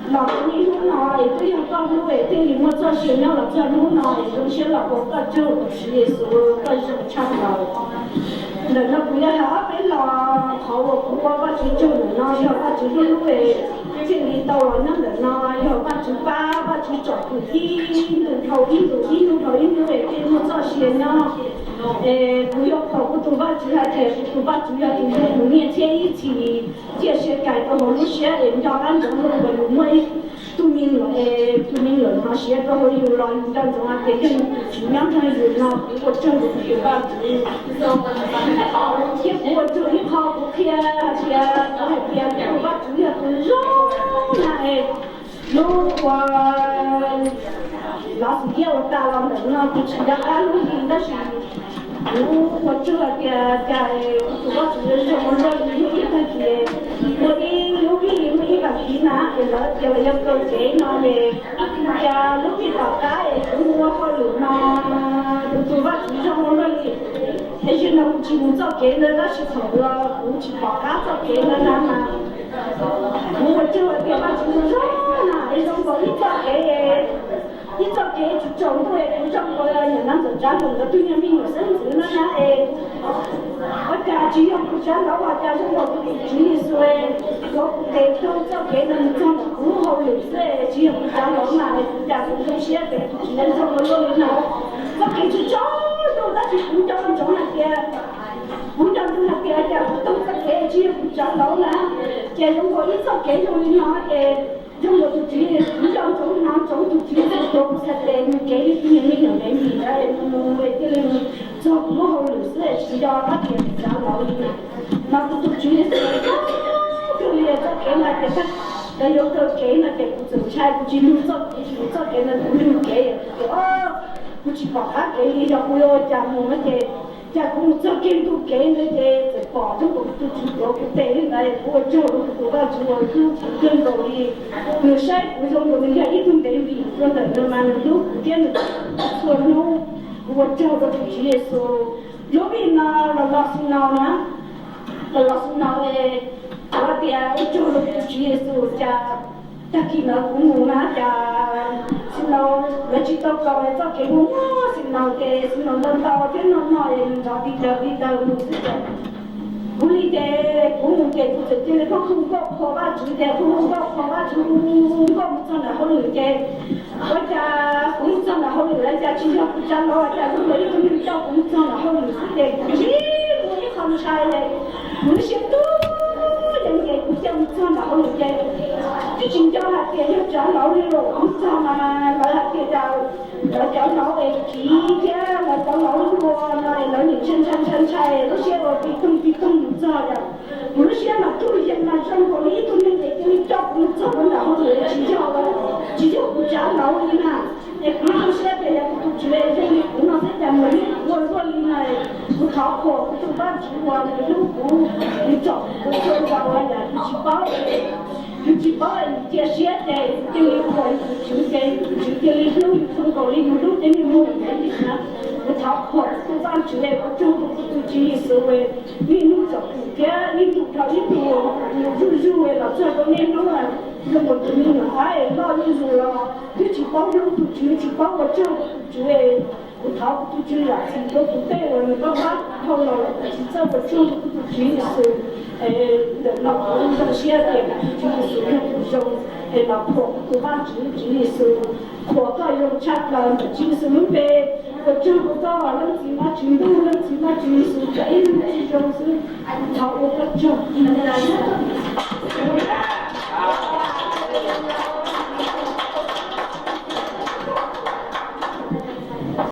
Los txog niaj hnub no es twb yog koj hlub es thiaj li muaj txoj sia nyob los txog hnub no es zoo siab los ua koj tsaug tus Tswv Yexus, koj zoo tshaj plaws. Ntawm no kuv yuav hais ob peb los qhov uas kuv ua Vajtswv tsaug ntawm no yog Vajtswv hlub hlub es thiaj li tau los nyob ntawm no, yog Vajtswv pab Vajtswv tsom kwm ib ntus dhau ib ntus, ib hnub dhau ib hnub es thiaj muaj txoj sia nyob. Es kuv yuav qhuas kuv tus Vajtswv hais tias kuv tus Vajtswv yog tus zoo tus nyiaj thiab ib txhis ciaj sia cais rau hauv lub siab es nco qab ntsoov luag uas yus muaj ib tug me nyuam es tus me nyuam hnov siav rau hauv yus los yus nco ntsoov hais tias yog yus tus Tswv nyob nrog yus no, kuv ua tsaug rau kuv tus Vajtswv. Thiab kuv ua tsaug ib qho kuv qhia hais tias kuv hais tias kuv tus Vajtswv yog tus zoo na es lub ua lav xim iab ua tas los ntawm no kuv tsis nco qab lub li tab sis kuv ua tsaug hais tias cas kuv tus Vajtswv zoo zoo luaj li. Ib tag kis muaj ib lub vij, muaj ib vam kev na es lawv tias lawv yuav kaw kev no es cas lub vij tom qab es kuv mus ua hauj lwm no kuv tus Vajtswv zoo luaj li. Es zaum no kuv tsis mus txoj kev ntawd tab sis thaum ntawd kuv tsis pom qab txoj kev ntawd na mas kuv ua tsaug hais tias Vajtswv zoo zoo na es zoo nkaus ib txoj kev, ib txoj kev tsis tsaus ntuj es kuv zoo nkaus li niam Nab Ntxawm Tsav Num nkawd tus niag me nyuam xeeb ntxwv no na es ua cas tsis yog kuv tsav los ua cas zoo nkaus kuv tus Tswv Yexus es tuav kuv tes taug txoj kev ntawd mus txog ntawm kuv lub hauj lwm xwb es tsis yog kuv tsav los mas es kuv cas kuv zoo siab ces kuv tsis zoo nkaus luaj li na. Txoj kev tsis tsaus ntuj tab sis kuv nco ntsoov hais tias, kuv nco ntsoov hais tias cas kuv taug txoj kev tsis yog kuv tsav los na, ces zoo nkaus ib txoj kev zoo li no ces zoo nkaus tus Tswv, kuv nco ntsoov hnav ntsoov tus Tswv Yexus tuav kuv txhais tes mus kev li tus niag me nyuam ntev vim ntawd es mus mus es thiaj li mus txog kuv lub hauj lwm xwb es tsis nco qab tias kuv tsav los li na. Mas kuv tus Tswv Yexus zoo kawg li txoj kev no ces lawv yuav kaw kev no ces kuv txawm ntshai kuv tsis lug txoj kev, tsis lug txoj kev ntawd kuv lug kev ces kuv tsis pom qab kev li yog kuv yuav ua cas mus no ces cas kuv mus txog kiag ntu kev ntawd ces txawm pom zoo nkaus kuv tus Tswv tuav kuv tes li ntawd es kuv ua tsaug rau kuv tus Vajtswv uas hlub kuv kawg nkaus li. Nws saib kuv zoo nkaus nws yog ib tug ntev vim rau ntawm nws mas nws hlub kuv thiab nws txhua hnub. Kuv ua tsaug rau tus Tswv Yexus. Lub vij no los los xi no na, los los xi no es kuv hais tias ua tsaug rau tus Tswv Yexus cas tag kis ntawd kuv mus na cas xi no lawv tsis tau kaus es txoj kev mus mus xi no ces xi no ntau ntau thiab no no es nws nrov tiv taws tiv taws mus xwb ces kuv li ces kuv mus ces kuv txawm cia li pheej hu nkauj qhuas Vajtswv ces hu nkauj qhuas Vajtswv hu nkauj mus txog ntawm hauj lwm ces ua cas kuv mus txog ntawm hauj lwm lawv cas tsis yog kuv tsav los cas zoo nkaus ib tug neeg coj kuv mus txog ntawm hauj lwm xwb ces kuv tsis muaj ib qho ntshai li. Kuv lub siab tub yees ces kuv cia mus txog ntawm hauj lwm ces twb tsis nco hais tias yog tsav los li los kuv txog mas lawv hais tias cas lawv cov laus es kiv thiab lawv cov laus hlua no es lawv nim ntshai ntshai ntshai ntshai lub siab ua pis toog pis toog mus txog yom. Kuv lub siab mas tub yees mas zoo nkaus li ib tug neeg es cia li coj kuv mus txog rau ntawm hauj lwm tsis yog, tsis yog kuv tsav los li na. Es kuv zoo siab tias yog kuv tus Tswv zoo li kuv no xwb cas mus li kuv ua luaj li na. Kuv thov qhuas kuv tus Vajtswv uas nws hlub kuv, nws tsom kuv txhua zaus yom, yus tsis paub, yus tsis paub yus cia siab ces yus cia li qhuas yus tus Tswv ces yus tus Tswv cia li hlub yus zoo nkaus li yus hlub cov niag me nyuam ntawd li na. Kuv thov qhuas kuv tus Vajtswv es ua tsaug rau kuv tus Tswv Yexus niaj hnub tsom kwm thiab ib ntu dhau ib ntu zuj zus los txog rau niaj hnub zoo nkaus tus me nyuam ab es loj zuj zus los twb tsis paub hlub tus Tswv tsis paub ua tsaug rau tus Tswv. Kuv thov kuv tus Tswv zam txim rau kuv tej uas nws pab pab dhau los lawm kuv tsis txawj ua tsaug rau kuv tus Tswv Yexus. Ntawm no kuv zoo siab tias kuv tus Tswv Yexus yog tus zoo es los qhuas kuv tus Vajtswv Tswv Yexus, qhuas koj zoo tshaj plaws ntawm Tswv Yexus lub npe. Ua tsaug rau koj leej txiv Vajtswv ntuj, leej txiv Vajtswv Yexus, tsam ib hnub tsis zoo xwb thov ua koj tsaug.